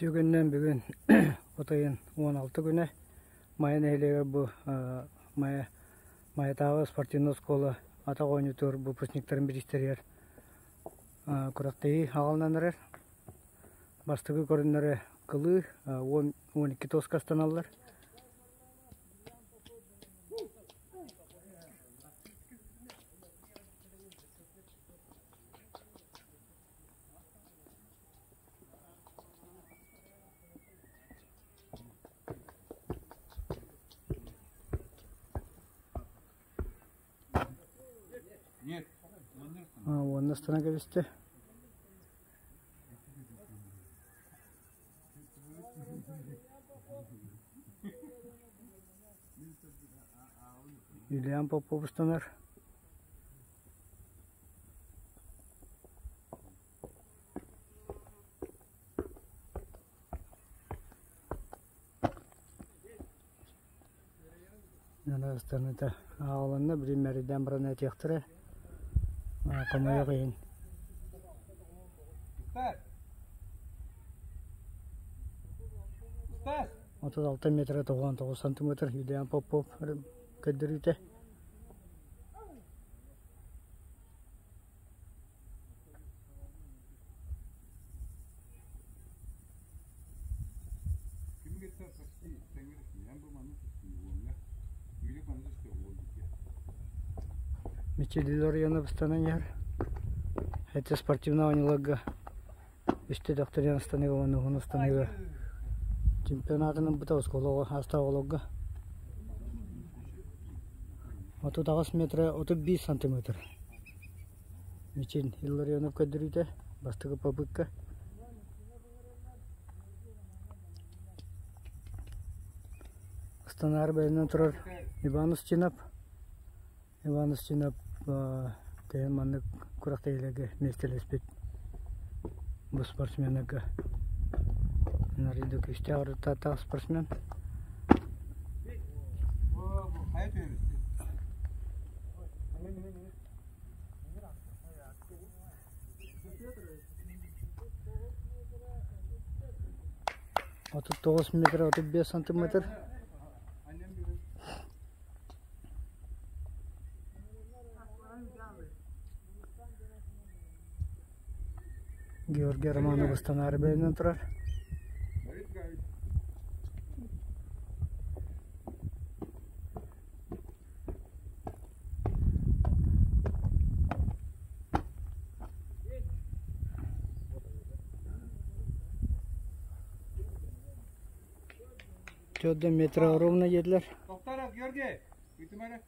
Үтүө күнүнэн бүгүн от ыйын 16 күнэ Майа нэһилиэгэр бу Майа Майатааҕы спортивнай оскуола атах оонньуутугар выпускниктарын бириистэригэр күрэхтэһии аҕалынан эрэр. Бастакы көрүҥнэрэ кылыы 10-12 тоска ыстаналлар. Уонна ыстана кэбистэ. Юлиан Попов ыстанар. Ыстаныыта ааҕылынна, билигин мээрэйдээн баран этиэхтэрэ, хомойуох иһин. 36 метра 99 сантиметр Юлиан Попов көрдөрүүтэ. Мичилин оройуона бастанан иһэр. Это спортивный оонньууларга үстэ докторин астаныга уонна уһун астаныга чемпионатын ылбыта оскуола аастаах оҕолорго 38 метра 35 сантиметр Мичин Илларионов көрдөрүүтэ бастакы попытка Ыстанаары бэлэмнэн турар Иван Устинов Иван Устинов кыһын маннык күрэхтэһиилэргэ миэстэлэспит бу спортсменнарга арыйда күүстээх результаттаах спортсмен. 39 метр 35 сантиметр. Георгий Романов ыстанаары бэлэмнэн турар. Төрдө метро ровно диэтилэр. Тоқтаров Георгий, үтүмәрі.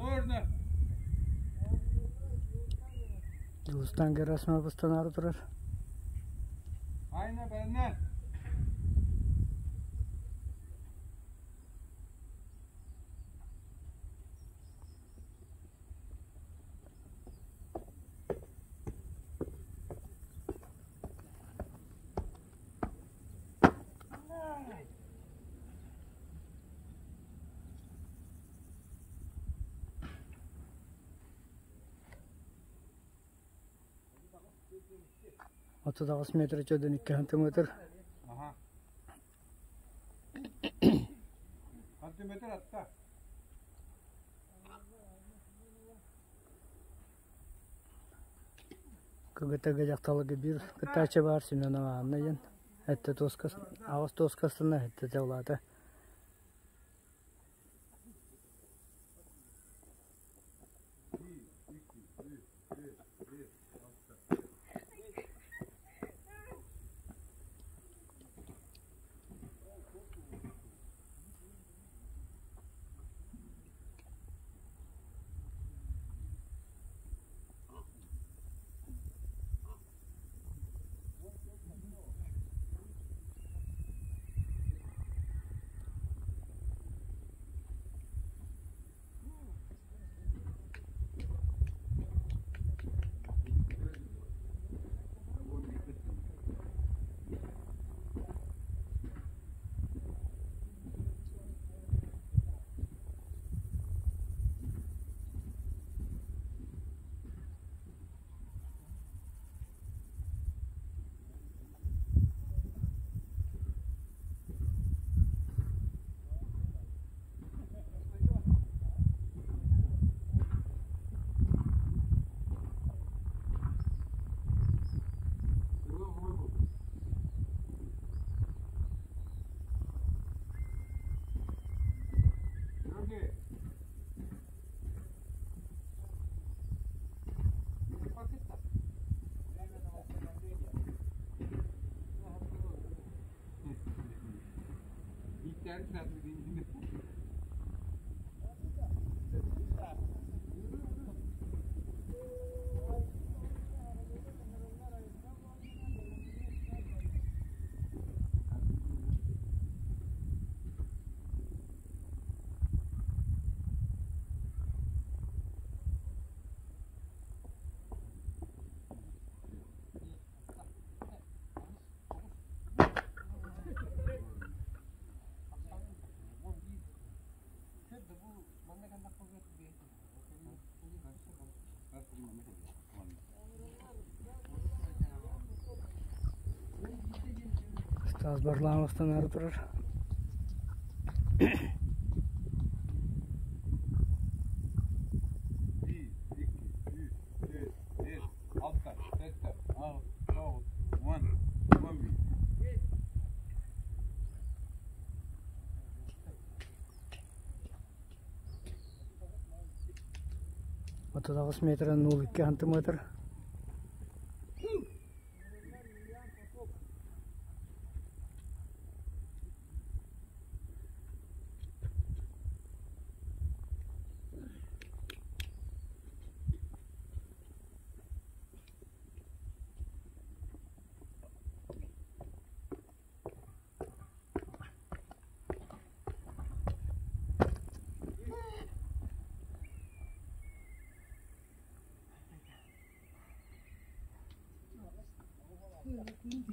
Можно. Дьулустан Герасимов ыстанаары турар. Айна бэннэ. 38 метр чөдөн 2 сантиметр. Ага. Сантиметр атта. КГТ-га дьахталларга биир кыттааччы баар Семенова Анна диэн. Эттэ туоска, аҕыс туоскастана эттэ улаата. Стас Варламовтан ары турар. 38 метр 02 сантиметр.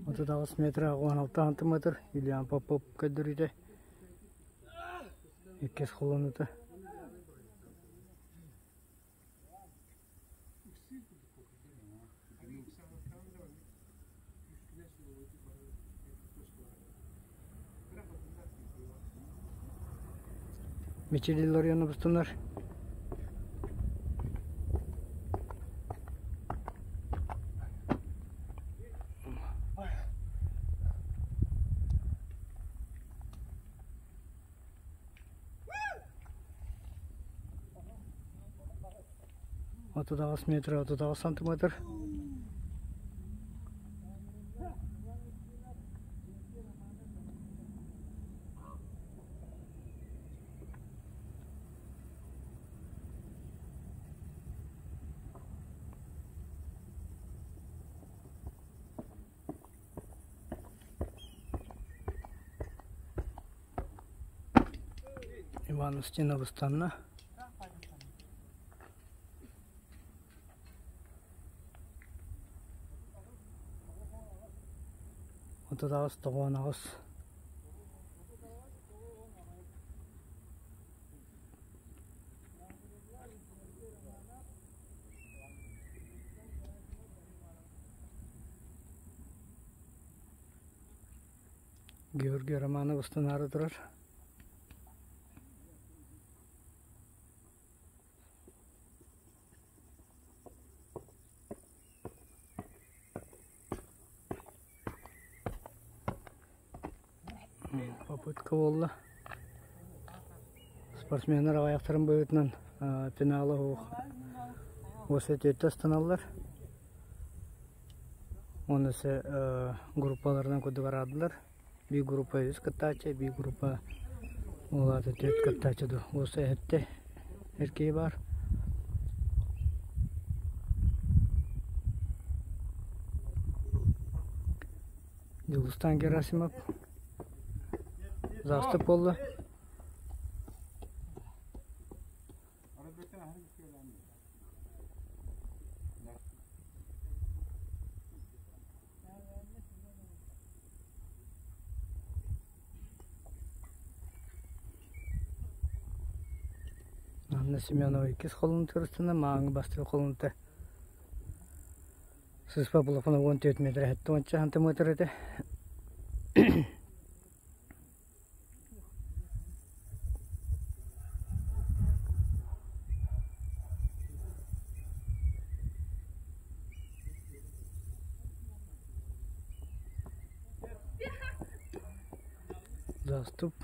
38 метр 16 сантиметр Ильян Попов көрдөрүүтэ иккис холонута. Мичили Ларионовтанар 38 метр 38 сантиметр. Иван Устинов ыстанна. 38 98. Георгий Романов ыстанаары турар. Попытка буолла. Спортсменнар аҕыйахтарын быһыытынан финала суох уоса ыстаналлар. Уонна группаларынан курдук араардылар. Биир группа үс кыттааччы, биир группа ол аата түөрт кыттааччы дуу. Уоса эһэттэ эркиэ баар. Дьулустаан Герасимов застып буолла. Анна Семенова иккис холун тырыстына, мааҥы бастакы холунта сыспа булафына 14 метр 70 сантиметр этэ. Заступ.